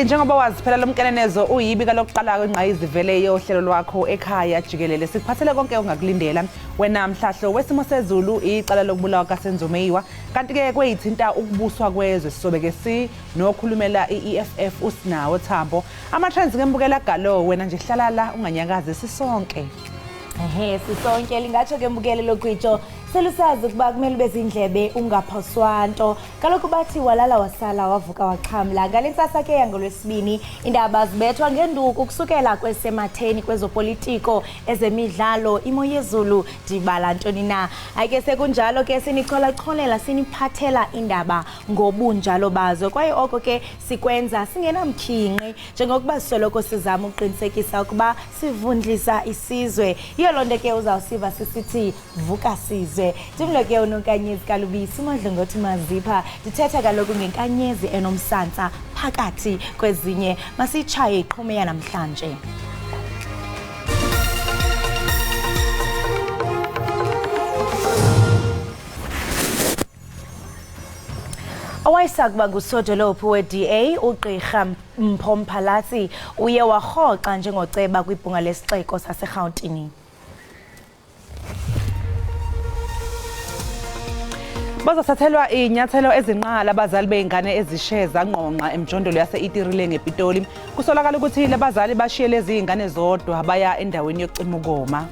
Mbukeli, njengoba wazi phela lo mkenenezo uyibika lokuqala kwengqayizivele yohlelo lwakho ekhaya jikelele. Sikuphathele konke ongakulindela. Wena mhlahlo wesimo sezulu, icala lokubulawa kaSenzo Meyiwa, kanti-ke kweyithinta ukubuswa kwezwe sizobe-ke sinokhulumela i-EFF uSinawo Thambo. Ama-trends ke mbukela galo, wena nje hlala la unganyakazi sisonke. Ehe, sisonke lingatsho ke mbukele logwijo selusazi ukuba kumele ube zindlebe ungaphoswa nto. Kaloku bathi walala wasala wavuka waxhamla. Ngale ntsasa ke yangoLwesibini indaba zibethwa ngenduku kusukela kwesematheni kwezopolitiko, ezemidlalo, imo yezulu, ndibala ntoni na. Hayi ke sekunjalo ke sinicholacholela siniphathela indaba ngobunjalo bazo kwaye oko ke sikwenza singenamkhinqi njengokuba soloko sizama ukuqinisekisa ukuba sivundlisa isizwe. Yiyo loo nto ke uzawusiva sisithi vuka sizwe. Ndim lo ke uNonkanyezi kaLubisi uMadlongothi Mazipha, ndithetha kaloku ngenkanyezi enomsantsa phakathi kwezinye. Masiyitshaye iqhume yanamhlanje. Owayesakuba ngusodolophu we-DA uGqirha Mpho Mphalatsi uye warhoxa njengoceba kwibhunga lesixeko saseRhawutini. Bazothathelwa iy'nyathelo ezinqala abazali bey'ngane ezishe zangqongqa emjondolo yase-Itirile ngePitoli. Kusolakala ukuthi labazali bashiye lezi y'ngane zodwa baya endaweni yokucima ukoma.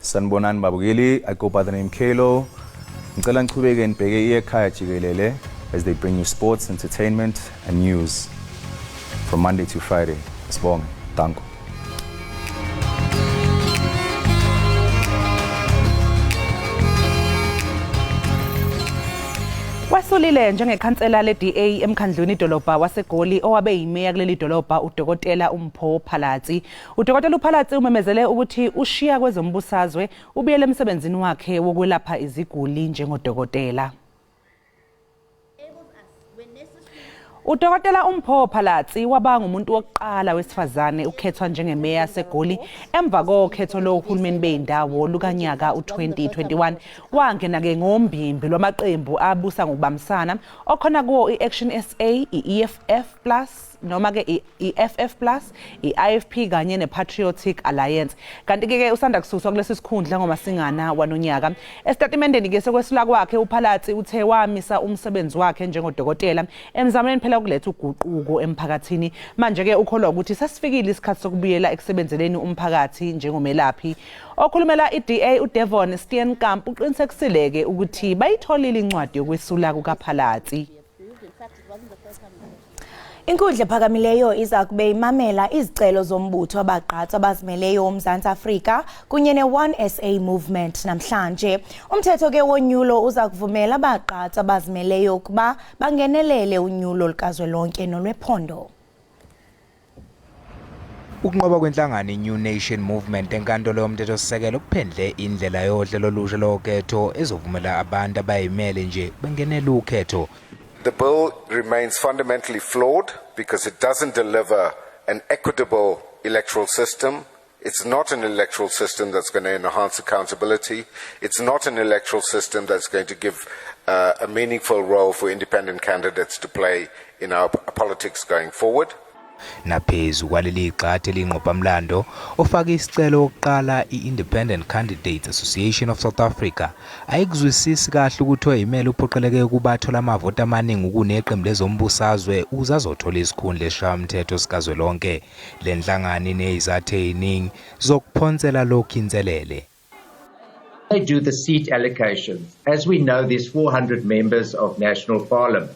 Sanibonani babukeli, I go by the name Kalo. Ngicela nichubeke nibheke iEkhaya Jikelele as they bring you sports, entertainment and news from Monday to Friday. Sibonge. Danko. Wesulile njengekhansela le-DA emkhandlwini idolobha waseGoli owabe yimeya kuleli dolobha uDokotela uMpho Phalatsi. UDokotela uPhalatsi umemezele ukuthi ushiya kwezombusazwe ubuyele emsebenzini wakhe wokwelapha iziguli njengodokotela. UDokotela uMpho Phalatsi waba ngumuntu wokuqala wesifazane ukhethwa njengemeya yaseGoli emva kokhetho lohulumeni beyindawo lukanyaka u-2021. Wangena-ke ngombimbi lwamaqembu abusa ngokubambisana okhona kuwo i-Action SA, i-EFF Plus, noma ke i-FF Plus, i-IFP kanye ne-Patriotic Alliance. Kanti ke usanda kususwa kulesi sikhundla ngoMasingana wanonyaka. Esitatimendeni ke sokwesula kwakhe uPhalatsi uthe wamisa umsebenzi wakhe njengodokotela emzamweni phela ukuletha uguquko emphakathini. Manje ke ukholwa ukuthi sesifikile isikhathi sokubuyela ekusebenzeleni umphakathi njengomelaphi. Okhulumela i-DA uDevon Steenkamp uqinisekisile ke ukuthi bayitholile incwadi yokwesula kukaPhalatsi. Inkundla ephakamileyo iza kube imamela izicelo zombutho abagqatso abazimeleyo woMzantsi Afrika kunye ne-One SA Movement namhlanje. Umthetho ke wonyulo uza kuvumela abagqatso abazimeleyo ukuba bangenelele unyulo lukazwelonke nolwephondo. Ukunqoba kwenhlangano iNew Nation Movement enkantolo yomthethosisekelo kuphendle indlela yohlelo olusha lokhetho ezovumela abantu abayimele nje bengenele ukhetho. The bill remains fundamentally flawed because it doesn't deliver an equitable electoral system. It's not an electoral system that's going to enhance accountability. It's not an electoral system that's going to give a meaningful role for independent candidates to play in our politics going forward. Naphezu kwaleli gxathu elingqophamlando, ofake isicelo wokuqala i-Independent Candidates Association of South Africa ayikuzwisisi kahle ukuthi oyimele uphoqeleke ukuba athole amavoti amaningi kuneqembu lezombusazwe ukuze azothola isikhundla esishayamthetho sikazwelonke. Le nhlangano inezizathu eziningi zokuphonsela lokhu inselele. They do the seat allocations. As we know, there's 400 members of national parliament.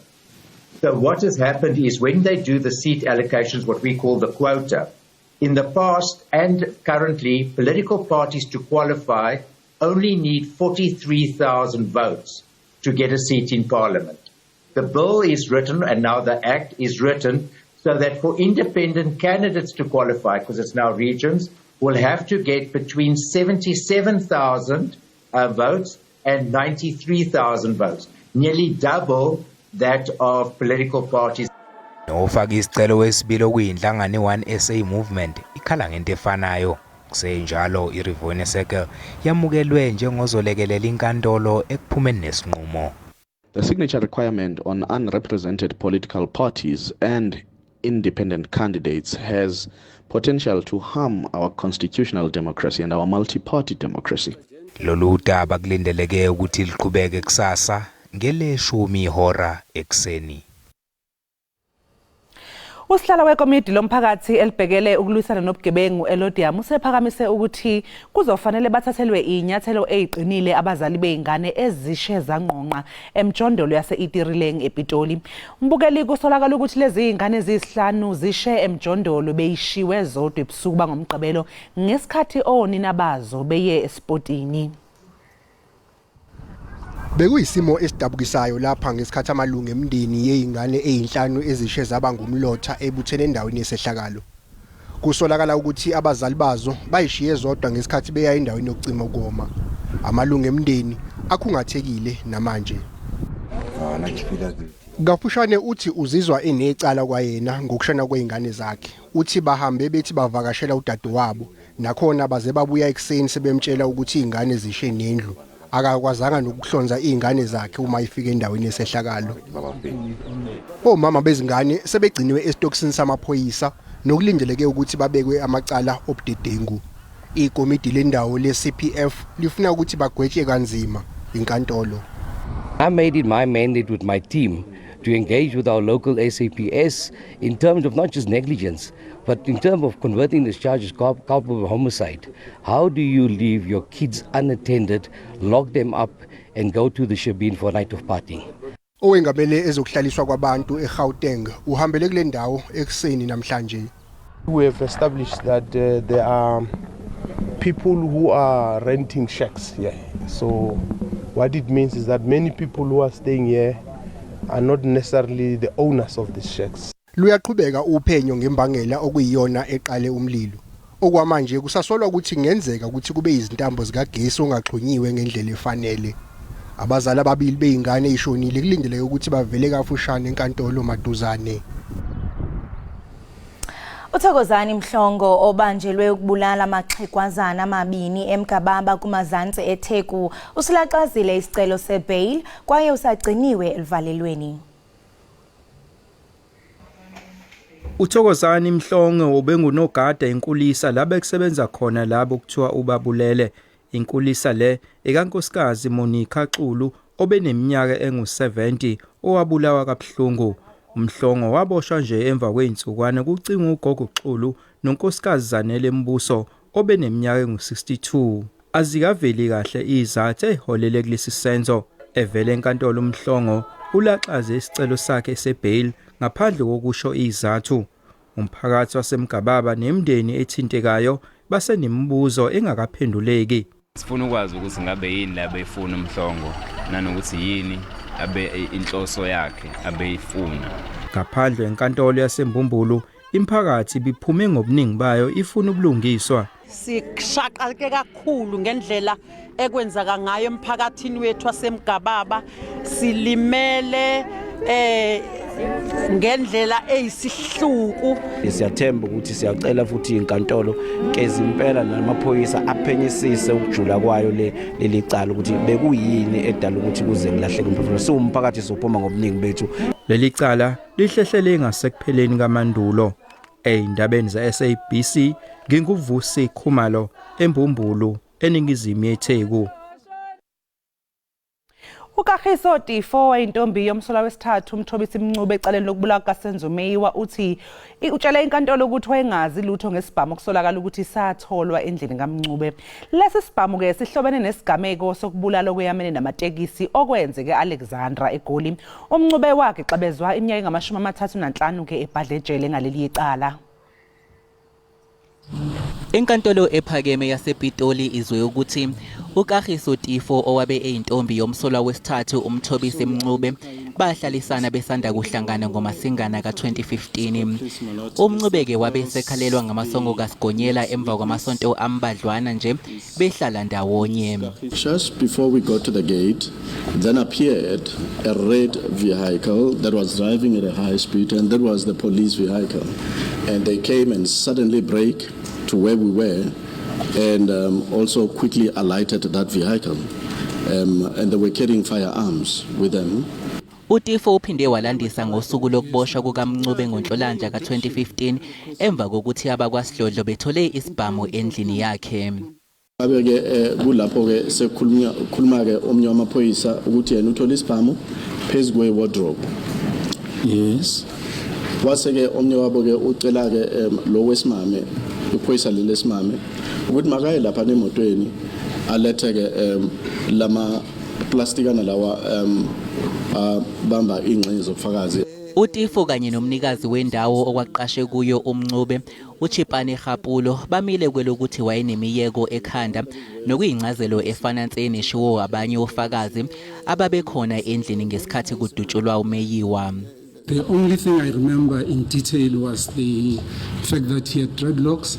So what has happened is when they do the seat allocations, what we call the quota, in the past and currently, political parties to qualify only need 43,000 votes to get a seat in parliament. The bill is written, and now the act is written, so that for independent candidates to qualify, because it's now regions, will have to get between 77,000 votes and 93,000 votes, nearly double that of political parties. Nofaka isicelo wesibili okuyinhlangano i-One SA Movement ikhala ngento efanayo. Kusenjalo iRivonia Circle yamukelwe njengozolekelela inkantolo ekuphumeni nesinqumo. The signature requirement on unrepresented political parties and independent candidates has potential to harm our constitutional democracy and our multi-party democracy. Lolu daba kulindeleke ukuthi liqhubeke kusasa ngeleshumi ihora ekuseni. Usihlalo wekomidi lomphakathi elibhekele ukulwisana nobugebengu eLaudium usephakamise ukuthi kuzofanele bathathelwe inyathelo eziqinile abazali beingane ezishe zangqonqa emjondolo yase-Itirileng ePitoli. Mbukeli, kusolakala ukuthi lezi ingane eziyisihlanu zishe emjondolo beyishiwe zodwa ebusuku bangomgqibelo ngesikhathi onina bazo beye esipotini. Bekuyisimo esidabukisayo lapha ngesikhathi amalungu emindeni yezingane ezinhlanu ezishe zaba ngumlotha ebuthene endaweni yesehlakalo. Kusolakala ukuthi abazali bazo bayishiye zodwa ngesikhathi beya endaweni yokucima ukoma. Amalungu emindeni akhungathekile namanje. Kafushane uthi uzizwa enecala kwayena ngokushona kwezingane zakhe. Uthi bahambe bethi bavakashela udadewabo, nakhona baze babuya ekuseni sebemtshela ukuthi izingane zishe nendlu. Akakwazanga nokuhlonza izingane zakhe uma ifika endaweni yesehlakalo. Omama bezingane sebegciniwe esitokisini samaphoyisa nokulindeleke ukuthi babekwe amacala obudedengu. Ikomidi lendawo le-CPF lifuna ukuthi bagwetshwe kanzima inkantolo. I made it my mandate with my team to engage with our local SAPS in terms of not just negligence, but in terms of converting this charge as culpable homicide. How do you leave your kids unattended, lock them up, and go to the shebeen for a night of partying? Owengamele ezokuhlaliswa kwabantu eGauteng uhambele kule ndawo ekuseni namhlanje. We have established that there are people who are renting shacks here. So what it means is that many people who are staying here are not necessarily the owners of these shacks. Luyaqhubeka uphenyo ngembangela okuyiyona eqale umlilo. Okwamanje kusasolwa ukuthi kungenzeka ukuthi kube izintambo zikagesi ongaxhunyiwe ngendlela efanele. Abazali ababili beingane ishonile kulindeleke ukuthi bavele kafushane enkantolo maduzane. Uthokozani Mhlongo obanjelwe ukubulala amaxhegwazana amabini eMgababa kumazantsi eTheku usilaxazile isicelo sebail kwaye usagciniwe eluvalelweni. Uthokozani Mhlongo ubengunogada inkulisa la bekusebenza khona labo kuthiwa ubabulele. Inkulisa le ekankosikazi Monica Xulu obeneminyaka engu-70 owabulawa kabuhlungu. Umhlongo waboshwa nje emva kwezinsukwana kucinga ugogo Xulu nonkosikazi Zanele Mbuso obeneminyaka engu-62. Azikaveli kahle izathu eziholele kulesi senzo. Evele enkantolo uMhlongo ulaxaze isicelo sakhe sebail ngaphandle kokusho izathu. Umphakathi waseMgababa nemindeni ethintekayo basenemibuzo engakaphenduleki. Sifuna ukwazi ukuthi ngabe yini la beyifuna uMhlongo nanokuthi yini abe inhloso yakhe abeyifuna. Ngaphandle enkantolo yaseMbumbulu imphakathi biphume ngobuningi bayo ifuna ubulungiswa. Sishaqeke kakhulu ngendlela ekwenzaka ngayo emphakathini wethu waseMgababa, silimele ngendlela eyisihluku. Siyathemba ukuthi siyacela futhi inkantolo kezimpela namaphoyisa aphenyisise ukujula kwayo leli cala ukuthi bekuyini edala ukuthi kuze kulahleke umphefumulo. Siwumphakathi sophuma ngobuningi bethu. Leli cala lihlehlele ngasekupheleni kaMandulo. Ey'ndabeni ze-SABC nginguVusi Khumalo eMbumbulu eningizimu yeTheku. UKagiso Teffo wayintombi yomsolwa wesithathu uMthobisi Mncube ecaleni lokubulawa kukaSenzo Meyiwa uthi utshele inkantolo ukuthi wayengazi lutho ngesibhamu okusolakala ukuthi satholwa endlini kaMncube. Lesi sibhamu ke sihlobene nesigameko sokubulala okweyamene namatekisi okwenzeke e-Alexandra eGoli. UMncube wakhe xabezwa iminyaka engama-35 ke ebhadle ejele ngaleli icala. Inkantolo ephakeme yasePitoli izwe ukuthi uKagiso Teffo owabe eyintombi yomsolwa wesithathu uMthobisi Mncube bahlalisana besanda kuhlangana ngoMasingana ka-2015. UMncube-ke wabe esekhalelwa ngamasongo kaSigonyela emva kwamasonto ambadlwana nje behlala ndawonye. Just before we got to the gate, then appeared a red vehicle that was driving at a high speed, and that was the police vehicle. And they came and suddenly brake to where we were, and also quickly alighted that vehicle. And they were carrying firearms with them. UTifo uphinde walandisa ngosuku lokuboshwa kukaMncube ngoNhlolanja ka-2015 emva kokuthi abakwaSidlodlo bethole isibhamu endlini yakhe. Abe-ke kulapho-ke sekukhuluma-ke omnye wamaphoyisa ukuthi yena uthole isibhamu phezu kwe-wardrobe. Yes. Wase-ke omnye wabo-ke ucela-ke lo wesimame, iphoyisa leli lesimame, ukuthi makaye lapha emotweni alethe-ke lama plastikana lawa abamba ingxenye zobufakazi. UTifo kanye nomnikazi wendawo okwaqashe kuyo uMncube, uChipane Kgapulo, bamile kwelokuthi wayenemiyeko ekhanda, nokuyincazelo efana nse neshiwo abanye ofakazi ababekhona endlini ngesikhathi kudutshulwa uMeyiwa. The only thing I remember in detail was the fact that he had dreadlocks.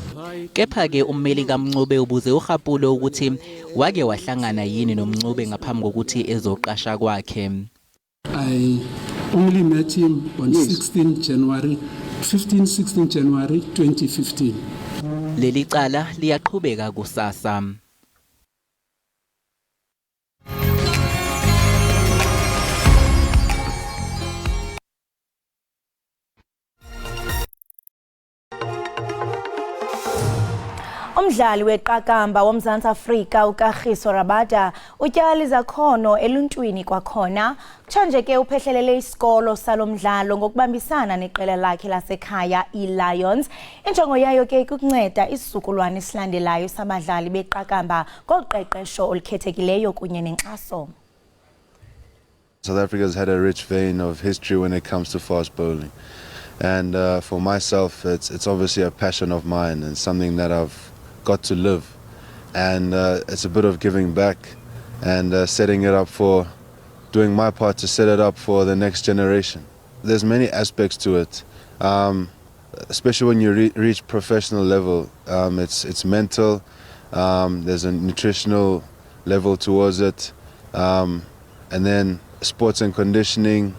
Kepha-ke ummeli kaMncube ubuze uKgapulo ukuthi wake wahlangana yini noMncube ngaphambi kokuthi ezoqasha kwakhe. I only met him on 16 January, 15, 16 January 2015. Leli cala liyaqhubeka kusasa. Umdlali weqakamba woMzantsi Afrika uKagiso Rabada utyala izakhono eluntwini kwakhona. Kutshanje ke uphehlelele isikolo salomdlalo ngokubambisana neqela lakhe lasekhaya iLions. Injongo yayo ke kukunceda isizukulwane esilandelayo sabadlali beqakamba ngoqeqesho olukhethekileyo kunye nenkxaso. South Africa's had a rich vein of history when it comes to fast bowling. And for myself, it's obviously a passion of mine and something that I've got to live. And it's a bit of giving back and setting it up for, doing my part to set it up for the next generation. There's many aspects to it, especially when you reach professional level. It's mental, there's a nutritional level towards it, and then sports and conditioning,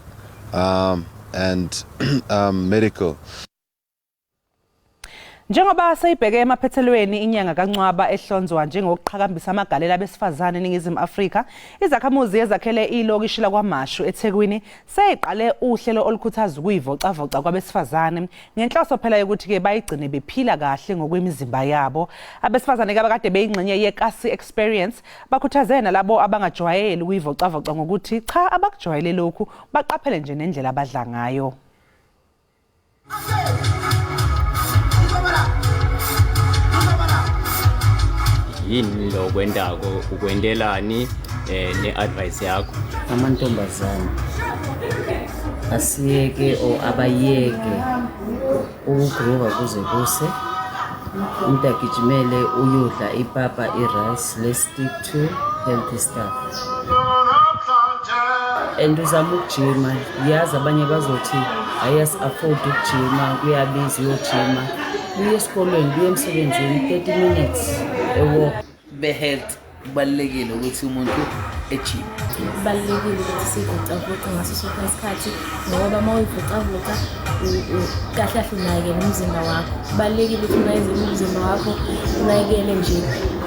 and medical. Njengoba seyibheke emaphethelweni inyanga kaNcwaba ehlonzwa njengokuqhakambisa amagalelo abesifazane eNingizimu Afrika, izakhamuzi ezakhele ilokishi lakwaMashu eThekwini seyiqale uhlelo olukhuthaza ukuyivocavoca kwabesifazane ngenhloso phela yokuthi-ke bayigcine bephila kahle ngokwemizimba yabo. Abesifazane-ke abakade beyingxenye yeKasi Experience bakhuthaze nalabo abangajwayeli ukuyivocavoca ngokuthi cha, abakujwayele lokhu, baqaphele nje nendlela abadla ngayo. Yini lokwendako, ukwendelani ne-advice yakho? Amantombazane asiyeke or abayeke ukugroova kuze kuse. Umuntu agijimele uyodla ipapa, i-rice. Let's stick to healthy stuff and uzame ukujima. Yazi abanye bazothi ayasi-afford ukujima, kuyabiza uyojima. Uye esikolweni, uye emsebenzini, 30 minutes e-walk. Be-health, kubalulekile ukuthi umuntu ejime. Kubalulekile ukuthi siyivocavoce ngaso sonke isikhathi ngoba uma uyivocavoca kahle kahle unakekela umzimba wakho. Kubalulekile ukuthi unakekele umzimba wakho, unakekele nje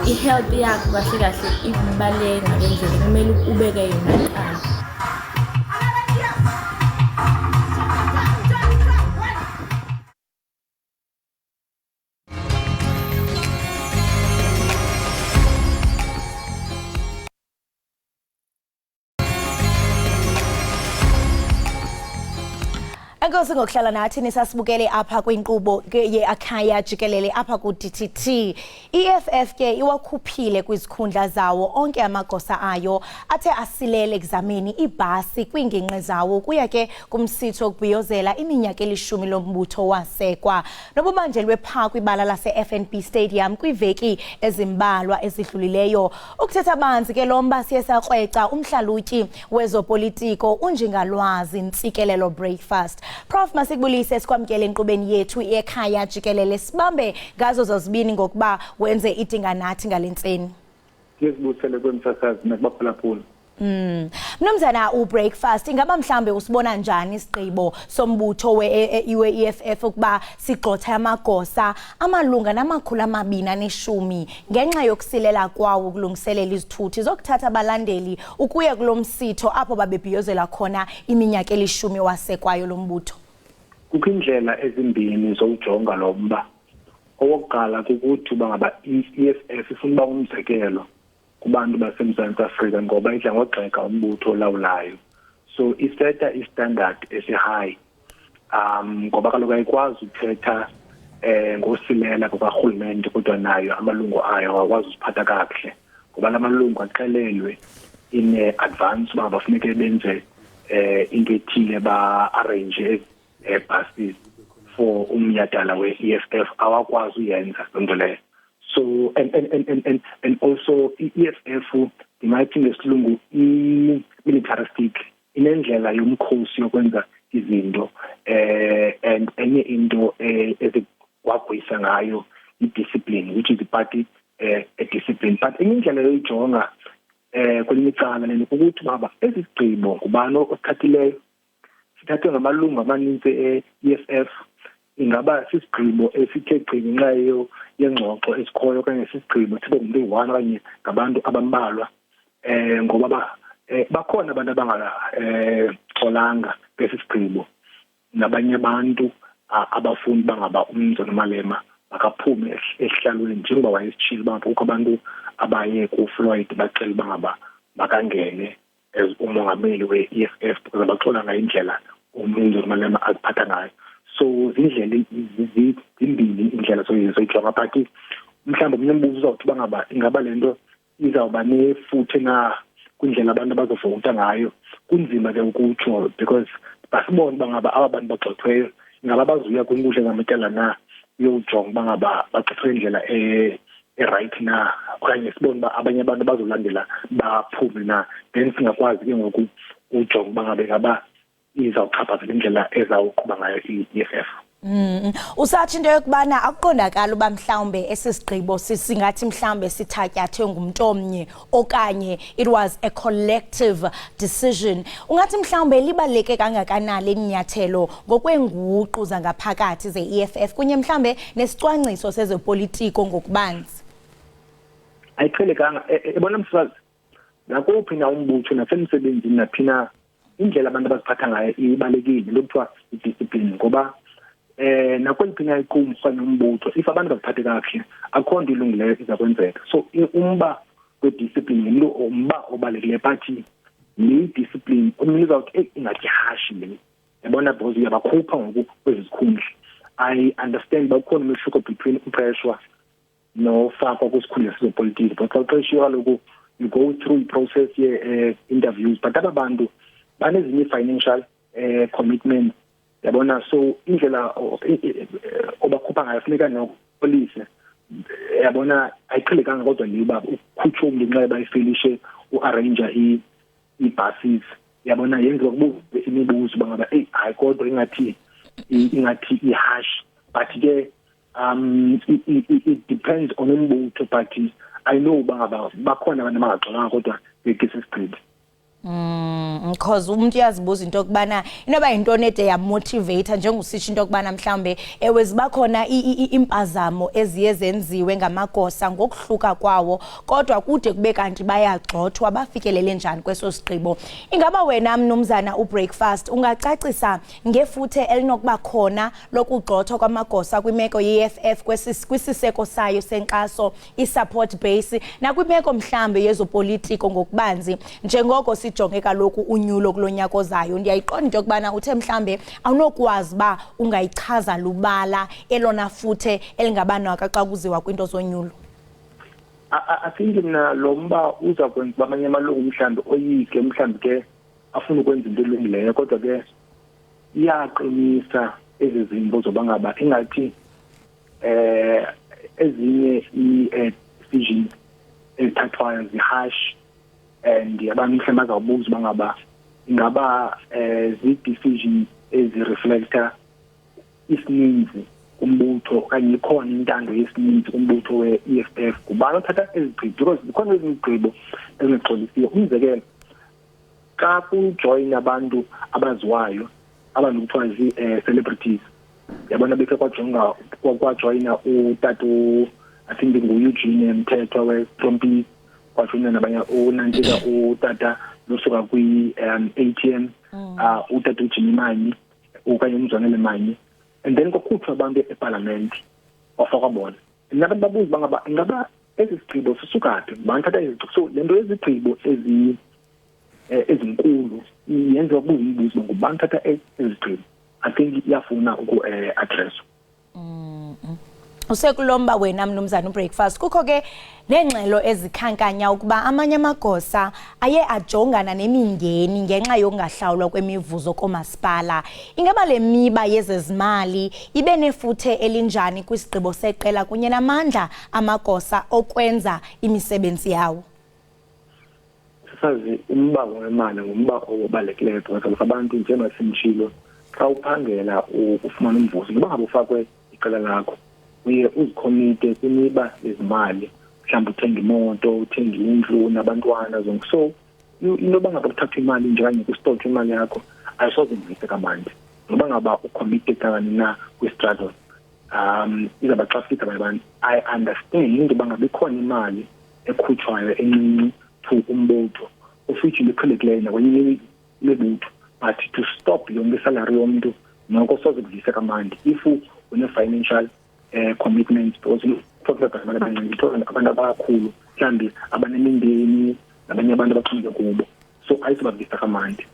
i-health yakho kahle kahle, ibaluleke ngale ndlela kumele ubeke yona kuqala. Enkosi ngokuhlala nathi nisasibukele apha kwinkqubo ke ye-Ekhaya Jikelele apha ku-DTT. I-EFF ke iwakhuphile kwizikhundla zawo onke amagosa ayo athe asilele ekuzameni ibhasi kwiingingqi zawo kuya ke kumsitho wokubhiyozela iminyaka 10 lombutho wasekwa nobubanjelwe phaa kwibala lase-FNB Stadium kwiveki ezimbalwa ezidlulileyo. Ukuthetha banzi ke lo mba siye sakrweca umhlalutyi wezopolitiko uNjingalwazi Ntsikelelo Breakfast. Prof, masikubulise, sikwamkele enkqubeni yethu yekhaya jikelele, sibambe ngazo zozibini ngokuba wenze idinga nathi ngale ntseni. Ngizibusele kwemsasazi nakubaphulaphula. Mnumzana uBreakfast, ingaba mhlambe usibona njani isigqibo sombutho we-EFF ukuba sigxothe amagosa amalunga nama-210 ngenxa yokusilela kwawo ukulungiselela izithuthi zokuthatha abalandeli ukuya kulo msitho apho babebhiyozela khona iminyaka eli-10 wasekwayo lo mbutho? Kukho indlela ezimbini zokujonga lo mba. Owokuqala kukuthi uba ngaba i-EFF ifuna uba ngumzekelo kubantu baseMzantsi Afrika, ngoba idla ngogxeka umbutho olawulayo, so iseta istandard esi-high, ngoba kaloku ayikwazi ukuthetha ngosilela kukarhulumente, kodwa nayo amalungu ayo awakwazi uziphatha kakuhle, ngoba la malungu axelelwe in advance uba bafuneke benze into ethile, ba-arrange buses for umnyadala we-EFF, awakwazi uyenza loo nto leyo. So and also i-EFF, ndingathi ngesilungu i-militaristic, inendlela yomkhosi yokwenza izinto, and enye into ezigwagwisa ngayo i-discipline, which is i-party discipline. But enye indlela yoyijonga kwelinye icala lento kukuthi baba esi sigqibo ngubani osithathileyo? Sithathwe ngamalungu amaninzi e-EFF? Ingaba sisigqibo esithe gqi ngenxa yengxoxo esikhoyo, okanye sisigqibo sibe ngumntu oyi-one okanye ngabantu abambalwa? Ngoba bakhona abantu abangaxolanga ngesi sigqibo, nabanye abantu abafuni bangaba umnumzana Malema makaphume esihlalweni, njengoba wayesitshilo uba kukho abantu abaye kuFloyd bacela uba ngaba makangene as umongameli we-EFF, because abaxolanga indlela umnumzana Malema aziphatha ngayo. So zindlela zimbini indlela zoyijonga, but mhlawumbi omnye umbuzo uzawuthi uba ngaba ingaba le nto izawuba nefuthe na kwindlela abantu abazovota ngayo. Kunzima ke ukutsho, because basibone uba ngaba aba bantu bagxothweyo ingaba bazuya kwinkundla zamatyala na, uyojonga uba ngaba bagxothwe indlela e-right na, okanye sibone uba abanye abantu bazolandela baphume na. Then singakwazi ke ngoku ujonga uba ngabe ngaba izawuchaphazela indlela ezawuqhuba ngayo i-EFF. Usatsho into yokubana akuqondakala uba mhlawumbe esi sigqibo singathi mhlawumbe sithatyathwe ngumntu omnye okanye it was a collective decision. Ungathi mhlawumbe libaluleke kangakanani lenyathelo ngokweenguqu zangaphakathi ze-EFF kunye mhlawumbe nesicwangciso sezopolitiko ngokubanzi? Ayiqhelekanga. Ebona msasazi, nakuphi na umbutho, nasemsebenzini, naphi na, indlela abantu abaziphatha ngayo ibalulekile, lo kuthiwa i-discipline, ngoba nakweliphi na iqumrhu nombutho, if abantu baziphathe kakuhle, akho nto ilungileyo iza kwenzeka. So umba we-discipline ngumntu umba obalulekileyo, but le discipline umntu uzawuthi, eyi, ingathi harsh le, yabona, because uyabakhupha ngoku kwezi zikhundla. I understand uba kukhona umehluko between uqeshwa nofakwa kwisikhundla sezopolitiki, but xa uqeshiwe kaloku you go through i-process ye-interviews, but aba bantu banezinye i-financial commitments, yabona. So indlela obakhupha ngayo funeka nopolise, yabona, ayiqhelekanga. Kodwa le uba ukhutshwe umntu ngenxa yoba efelishe uarrange ii-buses, yabona, yenziwa kubuze imibuzo uba ngaba, eyi, hayi, kodwa ingathi i-harsh. But ke it depends on umbutho, but I know uba ngaba bakhona abantu abangaxolanga kodwa ngesi sigqibo. Because umuntu uyazibuza into yokubana inoba yintoni ede yamotivate, njengositsho into yokubana mhlawumbe ewe ziba khona iimpazamo eziye zenziwe ngamagosa ngokuhluka kwawo, kodwa kude kube kanti bayagxothwa, bafikelele njani kweso sigqibo? Ingaba wena, mnumzana uBreakfast, ungacacisa ngefuthe elinokuba khona lokugxothwa kwamagosa kwimeko ye-EFF kwisiseko sayo senkxaso, i-support base, nakwimeko mhlambe yezopolitiko ngokubanzi, njengoko sijonge kaloku unyulo kulo nyaka ozayo? Ndiyayiqonda into yokubana uthe mhlambe awunokwazi uba ungayichaza lubala elona futhe elingabanaka xa kuziwa kwinto zonyulo. I think mna lo mba uza kwenza uba amanye amalungu mhlawumbi oyike, mhlawumbi ke afuna ukwenza into elungileyo, kodwa ke iyaqinisa ezi zimvo zoba ngaba ingathi ezinye ii-decisions ezithathwayo zi-harsh, and abantu mhlawumbi bazawubuza uba ngaba ingaba zii-decisions ezireflecta isininzi kumbutho, okanye ikhona intando yesininzi kumbutho we-EFF, ngubani othatha ezi zigqibo, because zikhona ezinye izigqibo ezingaxolisiyo. Umzekelo, Xa kujoyina abantu abaziwayo, abantu kuthiwa zii-celebrities, yabona, bekhe kwajonga kwajoyina utata, I think ngu-Eugene Mthethwa weTrompies, kwajoyina nabanye, unantsika utata losuka kwi-ATM, utata uJimmy Manyi okanye uMzwanele Manyi, and then kwakhutshwa abantu epalamente wafakwa bona. Nabantu babuza uba ngaba ingaba esi sigqibo sisuka phi, ngubani thatha izigqibo? So le nto yezigqibo ezinkulu yenziwa kubuza umbuzo, ngubani thatha ezi zigqibo? I think iyafuna uku-addresswa. Usekulomba wena, mnumzana uBreakfast, kukho ke neengxelo ezikhankanya ukuba amanye amagosa aye ajongana nemingeni ngenxa yokungahlawulwa kwemivuzo koomasipala. Ingaba le miba yezezimali ibe nefuthe elinjani kwisigqibo seqela kunye namandla amagosa okwenza imisebenzi yawo? Sisazi umba wemali ngumba obalulekileyo, because abantu, njengoba senditshilo, xa uphangela ufumana umvuzo, noba ngabe ufakwe iqela lakho, uye uzicommite kwimiba yezimali, mhlawumbi uthenga imoto, uthenga indlu, unabantwana zonke. So into yoba ngaba kuthathwa imali nje okanye kustotshwe imali yakho ayisoze ivise kamandi, noba ngaba ucommitted kangani na kwi-struggle, izawuba xa fika abanye abantu. I understand into yoba ngaba ikhona imali ekhutshwayo encinci to umbutho, of which into eqhelekileyo nakwenye imibutho, but to stop yonke isalary yomntu noko soze kuvise kamandi if une-financial commitments, because talking about abantu abancinci, talking abantu abakhulu, mhlawumbi abanemindeni nabanye abantu abaxhomeke kubo, so ayizubavisa kamandi.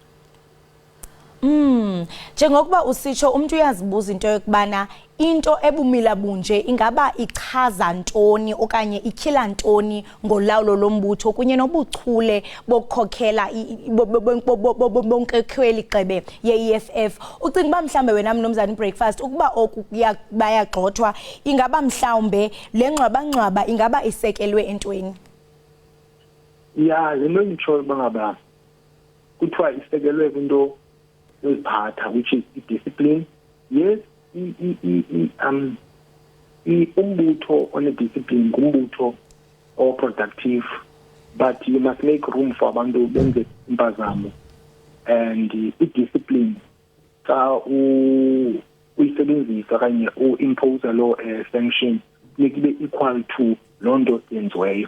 Njengokuba usitsho, umuntu uyazibuza into yokubana into ebumila bunje ingaba ichaza ntoni okanye ityhila ntoni ngolawulo lombutho kunye nobuchule bokukhokhela bonkokheli gxebe ye-EFF. Ucinga uba mhlawumbe wena, mnumzana Breakfast, ukuba oku bayagxothwa, ingaba mhlawumbe le ngxwabangxwaba ingaba isekelwe entweni? Ya, le nto nditshoyo uba ngaba kuthiwa isekelwe kwinto yoziphatha, which is i-discipline. Yes, umbutho one-discipline ngumbutho o-productive, but you must make room for abantu benze impazamo, and i-discipline xa uyisebenzisa okanye u-impose loo sanction, funeka ibe equal to loo nto yenziweyo.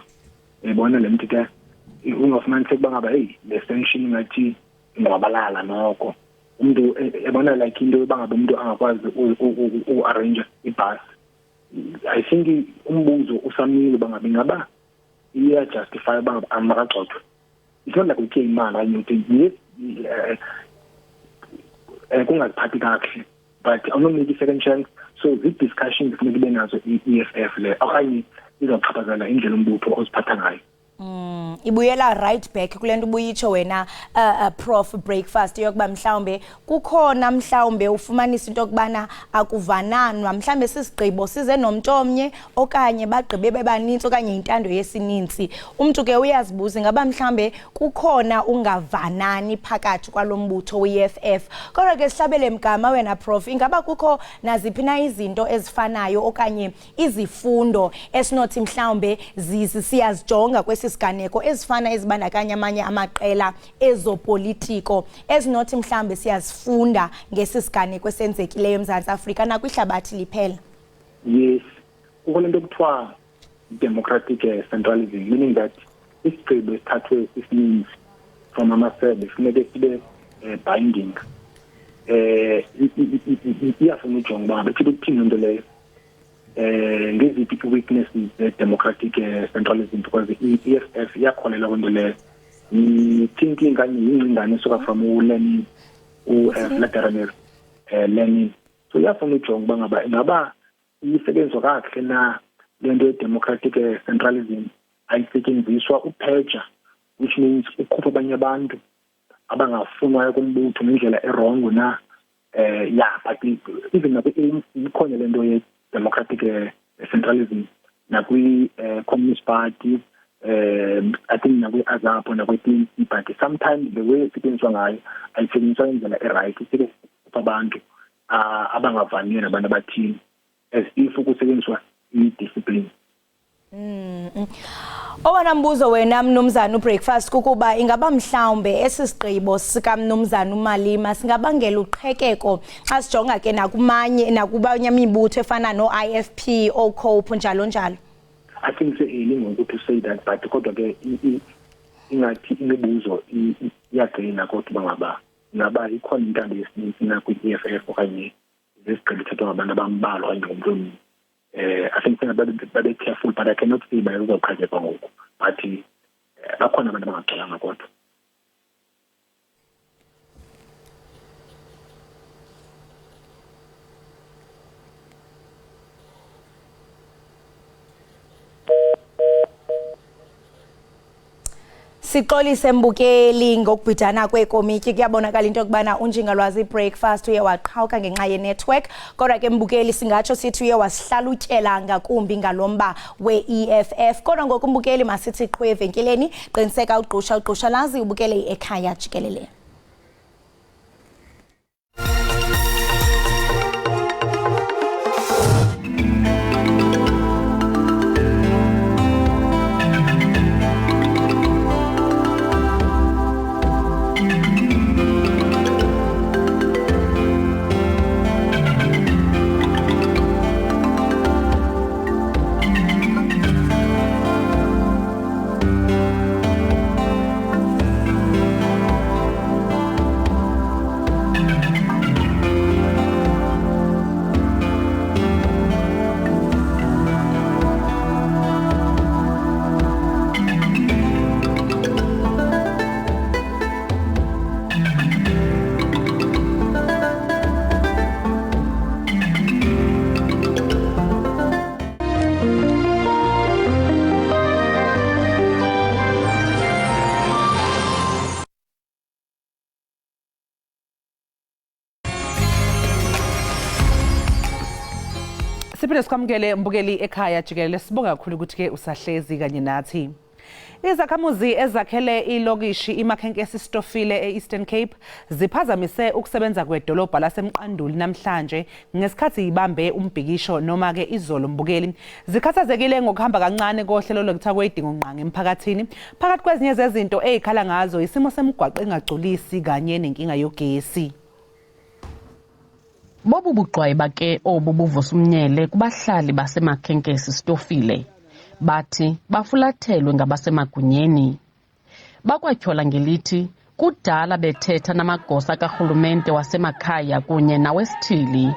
Uyayibona le mntu ke, ungafumaniseka uba ngaba heyi, le sanction ingathi ingqwabalala noko umntu ebona, like into yoba ngaba umntu angakwazi u-arrange ibhasi. I think umbuzo usamile uba ngabe ingaba iyajustify uba makagxothwe. It's not like utye imali okanye uthi, yes, kungaziphathi kakuhle, but awunomnika i-second chance. So zii-discussions funeka ibe nazo i-EFF le, okanye izawuchaphazela indlela umbutho oziphatha ngayo. Ibuyela right back kule nto ubuyitsho wena, Prof Breakfast, yokuba mhlawumbe kukhona, mhlawumbe ufumanisa into yokubana akuvananwa, mhlawumbe sisigqibo size nomntu omnye okanye bagqibe bebanintsi okanye yintando yesinintsi. Umntu ke uyazibuza ingaba mhlawumbe kukhona ungavanani phakathi kwalo mbutho we-EFF. Kodwa ke sihlabele mgama wena, Prof, ingaba kukho naziphi na izinto ezifanayo okanye izifundo esinothi mhlawumbe siyazijonga kwesi siganeko ezifana ezibandakanya amanye amaqela ezopolitiko, ezinothi mhlawumbe siyazifunda ngesi siganeko esenzekileyo eMzantsi Afrika nakwihlabathi liphela? Yes, kukho le nto kuthiwa democratic centralism, meaning that isigqibo esithathwe isininzi from amasebe funeke sibe binding. Iyafuna ujonga uba bethe ukuthini loo nto leyo, ngeziphi i-weaknesses ze-democratic centralism, because i-EFF iyakholelwa kwinto leyo, yi-thinking kanye yingcingane esuka from uLenin, uVladimir Lenin. So iyafuna ujonga uba ngaba ingaba isebenza kakuhle na le nto ye-democratic centralism, ayisetyenziswa upheja, which means ukhupha abanye abantu abangafunwayo kumbutho ngendlela e-wrong na. Yeah, but even nakwi-ANC ikhona le nto ye-democratic centralism, nakwi-Communist Party, I think nakwi-AZAPO, nakwi-PNC, but sometimes the way esetyenziswa ngayo ayisetyenziswa ngendlela e-right, isetyenziswa abantu abangavaniyo nabantu abathile, as if kusetyenziswa i-discipline. Owona mbuzo wena mnumzana uBreakfast kukuba ingaba mhlawumbe esi sigqibo sikamnumzana uMalima singabangela uqhekeko xa sijonga ke nakumanye nakubanye imibutho efana no-IFP, oCope, njalo njalo. I think se-early ngoku to say that, but kodwa ke ingathi imibuzo iyagcina, kodwa uba ngaba ingaba ikhona intando yesininzi na kwi-EFF okanye zesigqibo ithathwa ngabantu abambalwa okanye ngumntu omnye. I think babe careful, but I cannot say uba uzawuqhekekwa ngoku, but bakhona abantu abangaxelanga kodwa. Sixolise mbukeli ngokubhidana kweekomityi. Kuyabonakala into yokubana unjingalwazi Breakfast uye waqhawuka ngenxa yenetwork, kodwa ke mbukeli singatsho sithi uye wasihlalutyela ngakumbi ngalo mba we-EFF. Kodwa ngoku mbukeli masithi qhu evenkileni. Qiniseka ugqusha ugqushalazi ubukele i-Ekhaya Jikelele. Siphinde sikwamukele mbukeli ekhaya jikelele. Sibonga kakhulu ukuthi-ke usahlezi kanye nathi. Izakhamuzi ezakhele ilokishi iMakhenkesi Stofile e-Eastern Cape ziphazamise ukusebenza kwedolobha laseMqanduli namhlanje ngesikhathi ibambe umbhikisho noma-ke izolo mbukeli. Zikhathazekile ngokuhamba kancane kohlelo lokuthiwa kweyidingongqangi emphakathini. Phakathi kwezinye zezinto ey'khala ngazo isimo semigwaqo engagculisi kanye nenkinga yogesi. Bobu bugqwayiba ke obu buvusa umnyele kubahlali baseMakhenkesi Stofile. Bathi bafulathelwe ngabasemagunyeni. Bakwatyhola ngelithi kudala bethetha namagosa karhulumente wasemakhaya kunye nawesithili,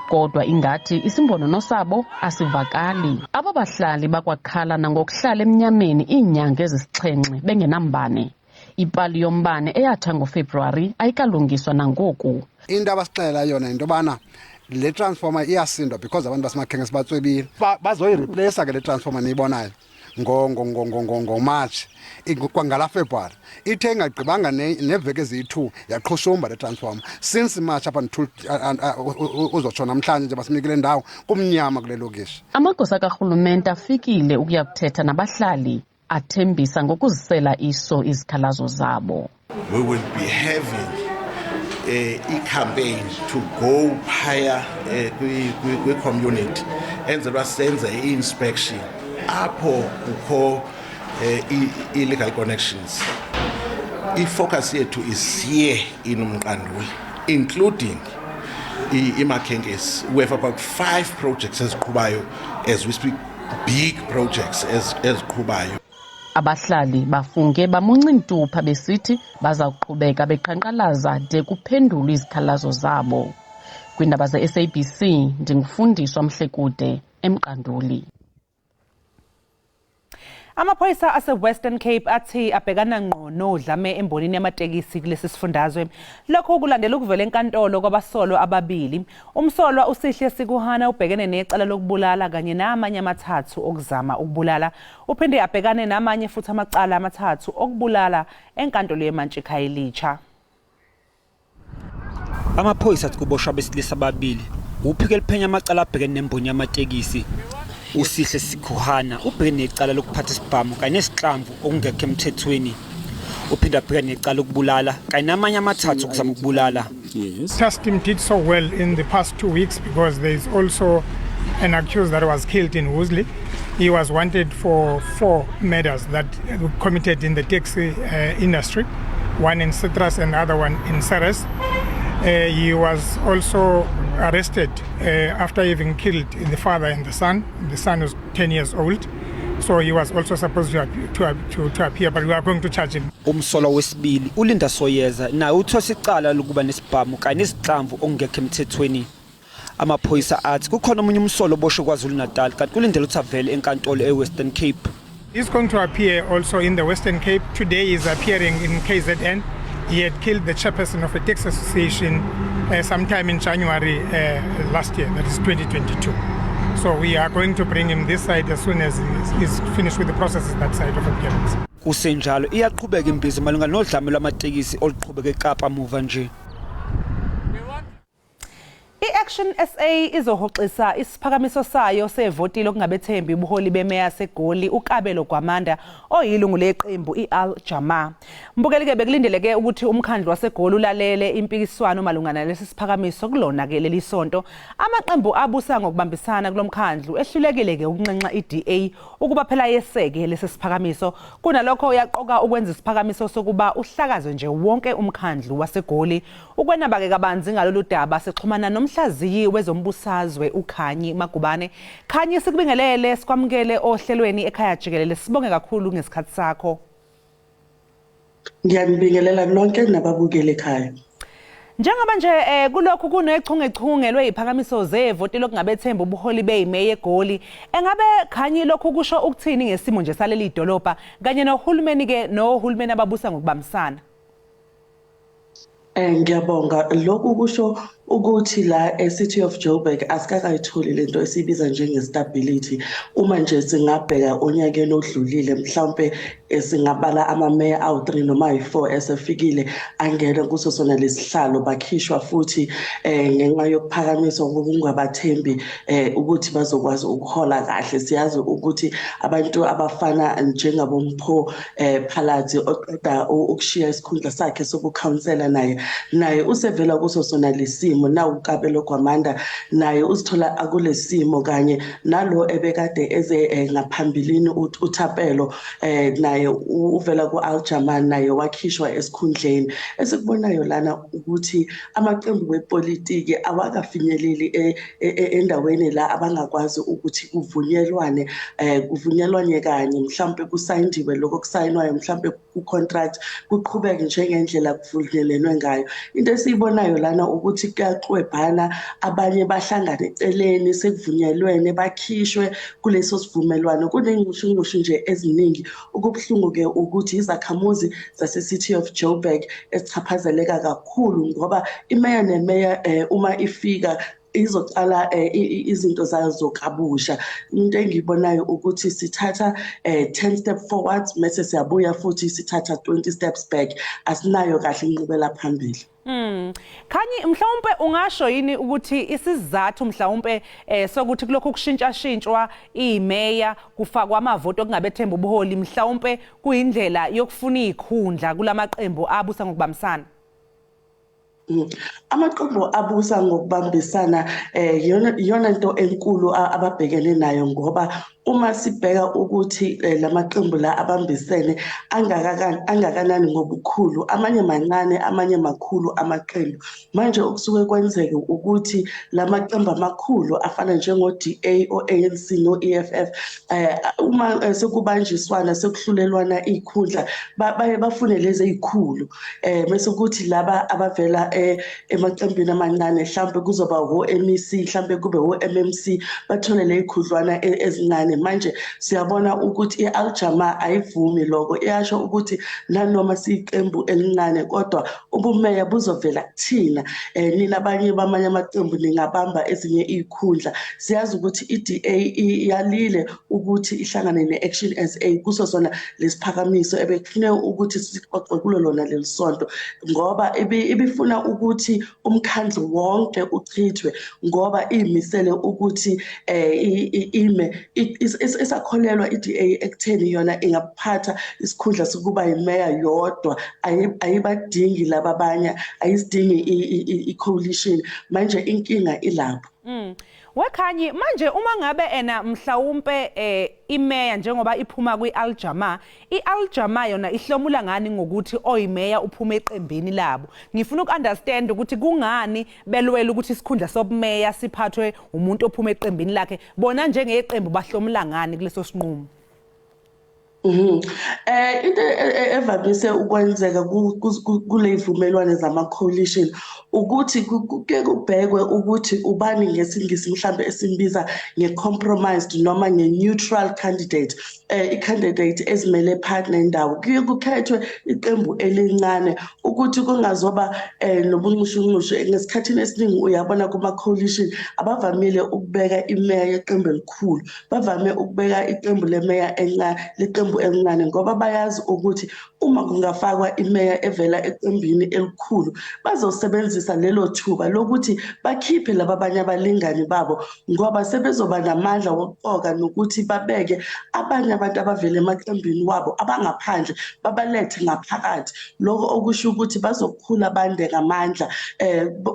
kodwa ingathi isimbonono sabo asivakali. Aba bahlali bakwakhala nangokuhlala emnyameni iinyanga ezisixhenxe bengenambane. Ipali yombane eyatsha ngoFebruwari ayikalungiswa nangoku. Into abasixelela yona yinto yobana le transformer iyasindwa because abantu baseMakhenkesi batswebile. Bazoyireplace ke le transformer niyibonayo ngoMatshi kwangala February. Ithe ingagqibanga neveki eziyi-2 yaqhushumba le transformer. Since March up until uzotsho namhlanje nje basinikile ndawo kumnyama kule lokishi. Amagosa karhulumente afikile ukuya kuthetha nabahlali, athembisa ngokuzisela iso izikhalazo zabo. We will be having i-campaign to go higher kwi-community enzelwa senze i-inspection apho kukho illegal connections. I-focus yethu is here in Umqanduli, including iMakhenkesi. We have about 5 projects eziqhubayo as we speak, big projects eziqhubayo. Abahlali bafunge bamunca iintupha besithi baza kuqhubeka beqhankqalaza de kuphendulwe izikhalazo zabo. Kwiindaba ze-SABC ndingufundiswa Mhlekude eMqanduli. Amaphoyisa ase-Western Cape athi abhekana ngqo nodlame embonini yamatekisi kulesi sifundazwe. Lokhu kulandela ukuvela enkantolo kwabasolwa ababili. Umsolwa uSihle Sikuhana ubhekene necala lokubulala kanye namanye amathathu okuzama ukubulala. Uphinde abhekane namanye futhi amacala amathathu okubulala enkantolo yeMantshi Khayelitsha. Amaphoyisa athi kuboshwa abesilisa ababili uphiko eliphenya amacala abhekene nemboni yamatekisi. uSihle Sikuhana ubhekene necala lokuphatha isibhamu kanye nesihlamvu okungekho emthethweni. Uphinde abhekane necala lokubulala kanye namanye amathathu okuzama ukubulala. Task team did so well in the past 2 weeks because there is also an accused that was killed in Woosley. He was wanted for four murders that were committed in the taxi industry, one in Citrus and the other one in Ceres. He was also arrested after having killed the father and the son. The son was 10 years old. So he was also supposed to appear, but we are going to charge him. Umsolwa wesibili uLinda Soyeza naye uthweswe icala lokuba nesibhamu kanye nezinhlamvu okungekho emthethweni. Amaphoyisa athi kukhona omunye umsolwa oboshwe KwaZulu-Natal kanti kulindele ukuthi avele enkantolo eWestern Cape. He's going to appear also in the Western Cape. Today he's appearing in KZN. He had killed the chairperson of a taxi association sometime in January last year, that is 2022. So we are going to bring him this side as soon as he's finished with the processes that side of appearance. Kusenjalo iyaqhubeka imbizo malunga nodlame lwamatekisi oluqhubeka eKapa muva nje. I-Action SA izohoxisa isiphakamiso sayo sevoti lokungabethembi ubuholi bemeya yaseGoli uKabelo Gwamanda oyilungu leqembu i-Al Jamaa. Mbukeli-ke, bekulindeleke ukuthi umkhandlu waseGoli ulalele impikiswano malungana nalesi siphakamiso kulona ke leli sonto. Amaqembu abusa ngokubambisana kulomkhandlu ehlulekile ke ukunxenxa i-DA ukuba phela yeseke lesi siphakamiso. Kunalokho uyaqoka ukwenza isiphakamiso sokuba uhlakazwe nje wonke umkhandlu waseGoli. Ukwenaba-ke kabanzi ngalolu daba sixhumana nomhlaziyi wezombusazwe uKhanyi Magubane. Khanyi, sikubingelele, sikwamukele ohlelweni Ekhaya Jikelele. Sibonge kakhulu ngesikhathi sakho. Ngiyanibingelela nonke nababukeli ekhaya. Njengoba nje kulokhu kunechungechunge lweziphakamiso zevoti lokungabethemba ubuholi beyimeya eGoli, engabe Khanyi lokhu kusho ukuthini ngesimo nje saleli dolobha kanye nohulumeni ke nohulumeni ababusa ngokubambisana? Ngiyabonga. Lokhu kusho ukuthi la e-City of Joburg asikakayitholi lento esiyibiza njenge-stability. Uma nje singabheka onyakeni odlulile, mhlawumpe singabala amameya awu-3 noma ayi-4 esefikile angena kuso sona lesihlalo, bakhishwa futhi ngenxa yokuphakamiswa kokungabathembi ukuthi bazokwazi ukuhola kahle. Siyazi ukuthi abantu abafana njengaboMpho Phalatse oqeda ukushiya isikhundla sakhe sobukhansela naye usevela kuso sona lesimo. Nawu uKabelo Gwamanda naye uzithola akulesimo, kanye nalo ebekade eze ngaphambilini uThapelo naye uvela ku-Al Jamaa, naye wakhishwa esikhundleni. Esikubonayo lana ukuthi amaqembu wepolitiki awakafinyeleli endaweni la abangakwazi ukuthi kuvunyelwane kanye, mhlawumbe kusayindiwe lokho kusayinwayo, mhlawumbe ku-contract kuqhubeke njengendlela kuvunyelwenwe ngayo. Into esiyibonayo lana ukuthi kuyaxwebhana, abanye bahlangane eceleni sekuvunyelwene, bakhishwe kuleso sivumelwano. Kuney'nxushunxushu nje eziningi. Okubuhlungu-ke ukuthi izakhamuzi zase-City of Joburg ezichaphazeleka kakhulu, ngoba imeya nemeya uma ifika izoqala izinto zayo zokabusha. Into engiyibonayo ukuthi sithatha 10 step forwards mase siyabuya futhi sithatha 20 steps back. Asinayo kahle inqubela phambili. Khanyi, mhlawumbe ungasho yini ukuthi isizathu mhlawumbe sokuthi kulokhu kushintsha-shintshwa imeya kufakwa amavoto okungabethemba ubuholi mhlawumbe kuyindlela yokufuna izikhundla kulamaqembu abusa ngokubambisana? Amaqembu abusa ngokubambisana iyona into enkulu ababhekene nayo, ngoba uma sibheka ukuthi lamaqembu la abambisene angakanani ngobukhulu, amanye mancane, amanye makhulu amaqembu. Manje okusuke kwenzeke ukuthi lamaqembu amakhulu afana njengo-DA, o-ANC no-EFF, uma sekubanjiswana sekuhlulelwana iy'khundla, baye bafune lezi ey'khulu, bese kuthi laba abavela emaqembini amancane, mhlawumbe kuzoba o-MEC, mhlawumbe kube o-MMC, bathole le y'khudlwana ezincane. Manje siyabona ukuthi i-Al Jamaa ayivumi lokho, iyasho ukuthi nanoma siyiqembu elincane kodwa ubumeya buzovela kuthina, nina abanye bamanye amaqembu ningabamba ezinye iy'khundla. Siyazi ukuthi i-DA iyalile ukuthi ihlangane ne-Action SA kuso sona lesiphakamiso ebekufuneka ukuthi sixoxe kulo lona leli sonto, ngoba ibifuna ukuthi umkhandlu wonke uchithwe, ngoba iyimisele ukuthi ime isakholelwa i-DA ekutheni yona ingaphatha isikhundla sokuba yimeya yodwa, ayibadingi laba abanye, ayisidingi i-coalition. Manje inkinga ilapho. Wekhanyi, manje uma ngabe ena mhlawumbe imeya njengoba iphuma kwi-Al Jama, i-Al Jama yona ihlomula ngani ngokuthi oyimeya uphuma eqembini labo? Ngifuna uku-understand ukuthi kungani belwela ukuthi isikhundla sobumeya siphathwe umuntu ophuma eqembini lakhe. Bona njengeqembu bahlomula ngani kuleso sinqumo? Into evamise ukwenzeka kulezivumelwano zama coalition ukuthi kuke kubhekwe ukuthi ubani, ngesingisi mhlambe esimbiza nge-compromised noma nge-neutral candidate, i-candidate ezimele phakathi nendawo. Kuye kukhethwe iqembu elincane ukuthi kungazoba nobunxushunxushu. Ngesikhathini esiningi uyabona kuma-coalition abavamile ukubeka imeya yeqembu elikhulu, bavame ukubeka iqembu lemeya encane, leqembu elincane, ngoba bayazi ukuthi uma kungafakwa imeya evela eqembini elikhulu bazosebenzisa lelo thuba lokuthi bakhiphe laba abanye abalingani babo, ngoba sebezoba namandla wokuqoka nokuthi babeke abanye abantu abavela emaqembini wabo abangaphandle, babalethe ngaphakathi. Lokho okusho ukuthi bazokhula bande ngamandla,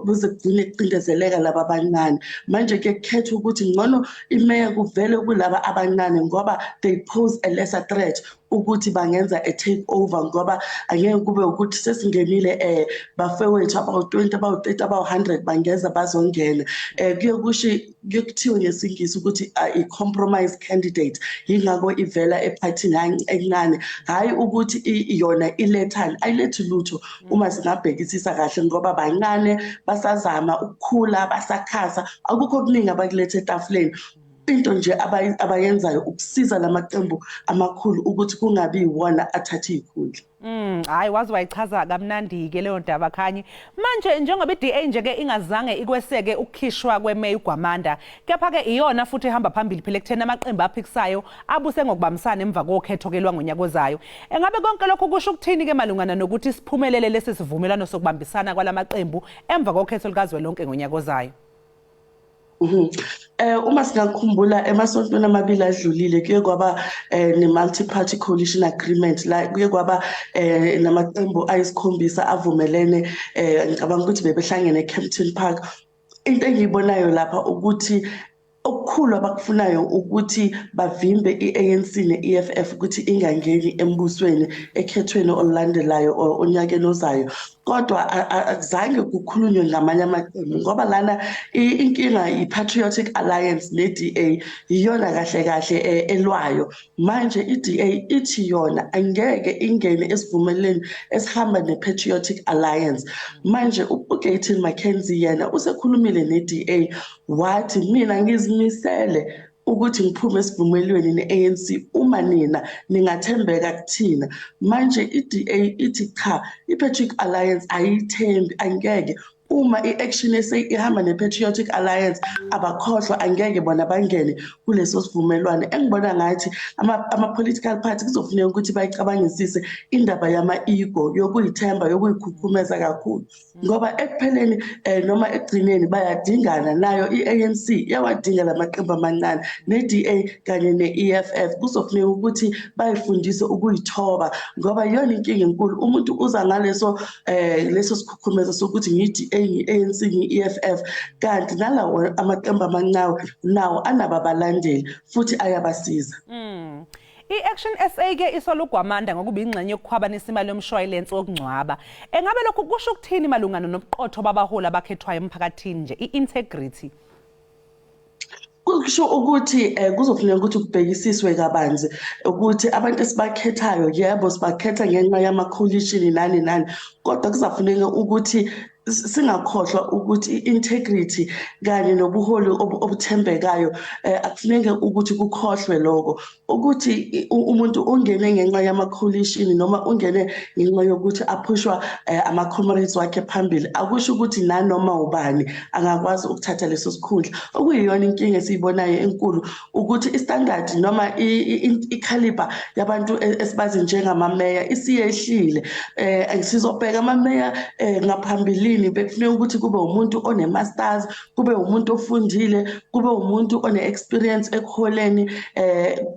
kuze kugcine kucindezeleka laba abancane. Manje ke kukhethwa ukuthi ngcono imeya kuvele kulaba abancane, ngoba they pose a lesser threat ukuthi bangenza a take over, ngoba angeke kube ukuthi sesingenile bafowethu abawu-20, abawu-30, abawu-100 bangeza bazongena. Kuye kusho, kuye kuthiwe ngesingisi ukuthi i-compromise candidate, yingakho ivela ephathini encane, hhayi ukuthi yona ilethani, ayilethi lutho uma singabhekisisa kahle, ngoba bancane, basazama ukukhula, basakhasa, akukho okuningi abakuletha etafuleni. Into nje abayenzayo ukusiza lamaqembu amakhulu ukuthi kungabi yiwona athatha iy'khundla. Hayi, wazi wayichaza kamnandi ke leyo ndaba, Khanyi. Manje njengoba iDA nje ke ingazange ikweseke ukukhishwa kwemeya uGwamanda, kepha ke iyona futhi ehamba phambili phela ekutheni amaqembu aphikisayo abuse ngokubambisana emva kokhetho ke lwangonyaka ozayo. Engabe konke lokho kusho ukuthini ke malungana nokuthi siphumelele lesi sivumelwano sokubambisana kwalamaqembu emva kokhetho likazwelonke ngonyaka ozayo? Uma singakhumbula emasontweni amabili adlulile kuye kwaba ne-multi party coalition agreement, la kuye kwaba namaqembu ayisikhombisa avumelene. Ngicabanga ukuthi bebehlangene eKempton Park. Into engiyibonayo lapha ukuthi okukhulu abakufunayo ukuthi bavimbe i-ANC ne-EFF ukuthi ingangeni embusweni ekhethweni olulandelayo onyakeni ozayo, kodwa akuzange kukhulunywe ngamanye amaqembu, ngoba lana inkinga i-Patriotic Alliance ne-DA iyona kahle kahle elwayo. Manje i-DA ithi yona angeke ingene esivumeleni esihamba ne-Patriotic Alliance. Manje uGayton McKenzie yena usekhulumile ne-DA, wathi mina ngizimisele ukuthi ngiphume esivumelweni ne-ANC uma nina ningathembeka kuthina. Manje i-DA ithi cha, i-Patriotic Alliance ayithembi, angeke. Uma i-Action SA ihamba ne-Patriotic Alliance, abakhohlwa, angeke bona bangene kuleso sivumelwano. Engibona ngathi ama-political party kuzofuneka ukuthi bayicabangisise indaba yama-ego, yokuyithemba, yokuyikhukhumeza kakhulu, ngoba ekupheleni noma ekugcineni bayadingana. Nayo i-ANC iyawadinga lamaqembu amancane, ne-DA kanye ne-EFF. Kuzofuneka ukuthi bayifundise ukuyithoba, ngoba iyona inkinga enkulu. Umuntu uza ngaleso leso sikhukhumezo sokuthi ngiyi-DA, ngiyi-ANC, ngiyi-EFF, kanti nalawo amaqembu amancane nawo anabo abalandeli futhi ayabasiza. I-Action SA ke isola uGwamanda ngokuba ingxenye yokukhwabanisa imali yomshwalense wokungcwaba. Engabe lokhu kusho ukuthini malungana nobuqotho babaholi abakhethwayo emphakathini nje, i-integrity? Kusho ukuthi kuzofuneka ukuthi kubhekisiswe kabanzi ukuthi abantu esibakhethayo, yebo, sibakhetha ngenxa yama-coalition nani nani, kodwa kuzafuneka ukuthi singakhohlwa ukuthi i-integrity kanye nobuholi obuthembekayo, akufuneke ukuthi kukhohlwe lokho, ukuthi umuntu ungene ngenxa yama-coalition noma ungene ngenxa yokuthi aphushwa ama-comrades wakhe phambili, akusho ukuthi nanoma ubani angakwazi ukuthatha leso sikhundla. Okuyiyona inkinga esiyibonayo enkulu ukuthi i-standard noma i-caliber yabantu esibazi njengamameya isiyehlile. Sizobheka amameya ngaphambilini. Ngaphambilini bekufuneka ukuthi kube umuntu one-masters, kube umuntu ofundile, kube umuntu one-experience ekuholeni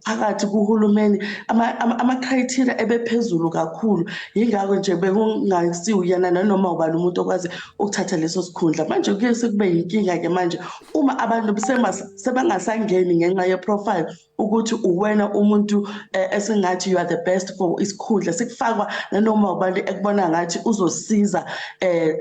phakathi kuhulumeni. Ama-criteria ebephezulu kakhulu, yingakho nje bekungasiwuyena nanoma ubani umuntu okwazi ukuthatha leso sikhundla. Manje kuye sekube yinkinga-ke manje uma abantu sebangasangeni ngenxa ye-profile ukuthi uwena umuntu esengathi you are the best for isikhundla, sekufakwa nanoma ubani ekubona ngathi uzosiza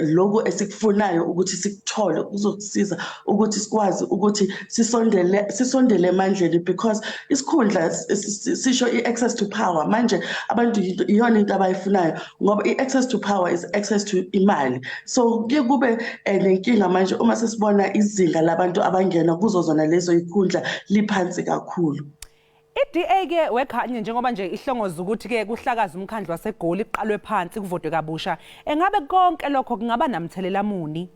lokhu esikufunayo ukuthi sikuthole, uzokusiza ukuthi sikwazi ukuthi sisondele emandleni, because isikhundla sisho i-access to power. Manje abantu iyona into abayifunayo, ngoba i-access to power is access to imali. So kuye kube nenkinga manje uma sesibona izinga labantu abangena kuzo zona lezo ikhundla liphansi kakhulu. I-DA ke wekhanye, njengoba nje ihlongoza ukuthi ke kuhlakaza umkhandlu waseGoli, kuqalwe phansi, kuvotwe kabusha, engabe konke lokho kungaba namthelela muni?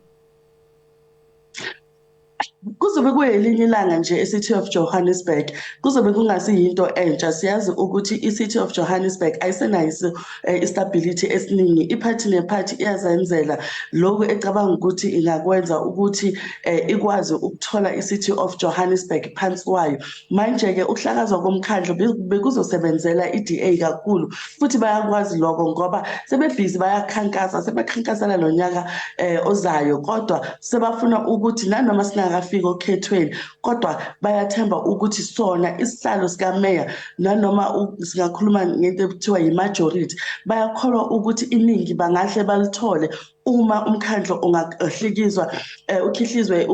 Kuzobe kuyelinye ilanga nje e-City of Johannesburg, kuzobe kungasiyinto entsha. Siyazi ukuthi i-City of Johannesburg ayisenayo i-stability esiningi. Iphathi nephathi iyazenzela lokhu ecabanga ukuthi ingakwenza ukuthi ikwazi ukuthola i-City of Johannesburg phansi kwayo. Manje-ke ukuhlakazwa komkhandlu bekuzosebenzela i-DA kakhulu, futhi bayakwazi lokho ngoba sebebhizi bayakhankasa, sebekhankasela lo nyaka ozayo, kodwa sebafuna ukuthi nanoma singakafiki okhethweni, kodwa bayathemba ukuthi sona isihlalo sikameya, nanoma singakhuluma ngento ekuthiwa yi-majority, bayakholwa ukuthi iningi bangahle balithole uma umkhandlu ungahlikizwa, ukhihlizwe,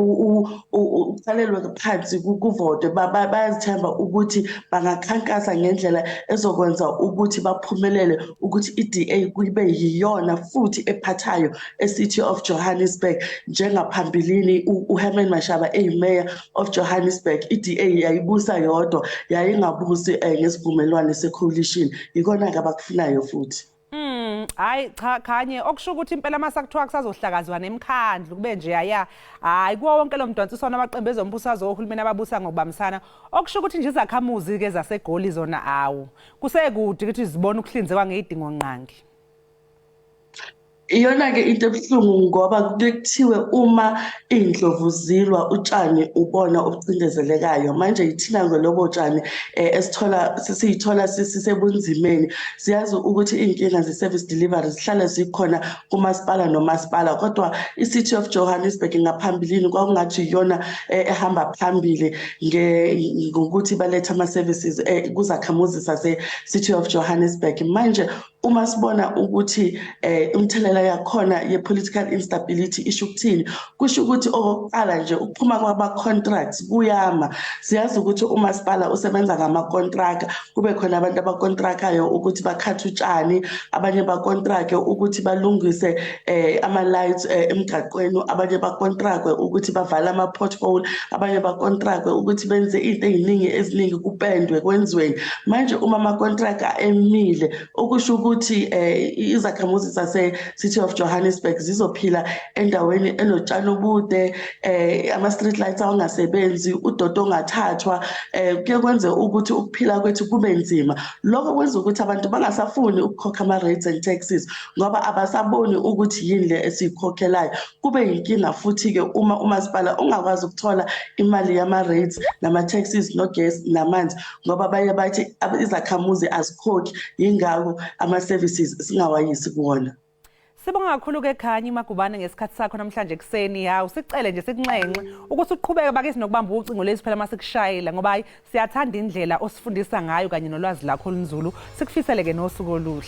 uqalelwe phansi, kuvotwe. Bayazithemba ukuthi bangakhankasa ngendlela ezokwenza ukuthi baphumelele, ukuthi i-DA kube yiyona futhi ephathayo e-City of Johannesburg njengaphambilini uHerman Mashaba eyi-mayor of Johannesburg. I-DA yayibusa yodwa, yayingabusi ngesivumelwano se-coalition. Yikona-ke abakufunayo futhi. Hayi cha Khanye, okusho ukuthi impela mase kuthiwa kusazohlakazwa nemkhandlu kube nje aya, hayi, kuwo wonke lo mdonsiswano amaqembu ezombusazwe, ohulumeni ababusa ngokubambisana, okusho ukuthi nje izakhamuzi ke zaseGoli zona, awu, kusekude ukuthi zibone ukuhlinzekwa ngezidingo nqangi. Iyona-ke into ebuhlungu, ngoba kuke kuthiwe uma iy'ndlovu zilwa utshani ubona obucindezelekayo. Manje yithina lobo tshani esithola sisiyithola sisebunzimeni. Siyazi ukuthi iy'nkinga ze-service delivery zihlala zikhona kumasipala nomasipala, kodwa i-City of Johannesburg ngaphambilini kwakungathi iyona ehamba phambili ngokuthi balethe ama-services kuzakhamuzi sase-City of Johannesburg. Manje uma sibona ukuthi umthelela yakhona ye-political instability isho ukuthini, kusho ukuthi okokuqala nje ukuphuma kwama-contracts kuyama. Siyazi ukuthi umasipala usebenza ngama-contract, kube khona abantu abakontrakayo ukuthi bakhathe utshani, abanye bakontrake ukuthi balungise ama-lights emgaqweni, abanye bakontrakwe ukuthi bavale ama-pothole, abanye bakontrakwe ukuthi benze into ey'ningi eziningi, kupendwe, kwenziweni. Manje uma ama-contract emile, okusho ukuthi izakhamuzi zase-City of Johannesburg zizophila endaweni enotshani obude, ama-street lights awangasebenzi, udoti ongathathwa, kuye kwenze ukuthi ukuphila kwethu kube nzima. Lokho kwenza ukuthi abantu bangasafuni ukukhokha ama-rates and taxes, ngoba abasaboni ukuthi yini le esiyikhokhelayo. Kube yinkinga futhi-ke uma umasipala ungakwazi ukuthola imali yama-rates nama-taxes nogesi namanzi, ngoba baye bathi izakhamuzi azikhokhi, yingakho ama-services singawayisi kuwona. Sibonga kakhulu ke Khanyi Magubane ngesikhathi sakho namhlanje ekuseni. Hawu, sicele nje, sikunxenxe ukuthi uqhubeke bakithi nokubamba ucingo lezi phela masikushayela, ngoba hayi, siyathanda indlela osifundisa ngayo kanye nolwazi lakho olunzulu. Sikufisele ke nosuku oluhle.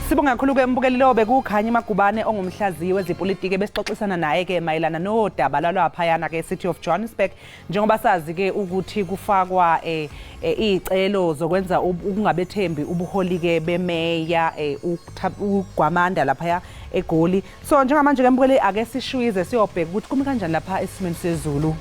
Sibonga kakhulu ke mbukeli, lo bekuKhanyi Magubane ongumhlaziyi wezepolitiki, besixoxisana naye ke mayelana nodaba lwalaphayana ke City of Johannesburg, njengoba sazi ke ukuthi kufakwa iy'celo zokwenza ukungabethembi ubuholi ke bemeya uGwamanda laphaya eGoli. So njengamanje ke mbukeli, ake sishwize siyobheka ukuthi kumi kanjani lapha esimeni sezulu.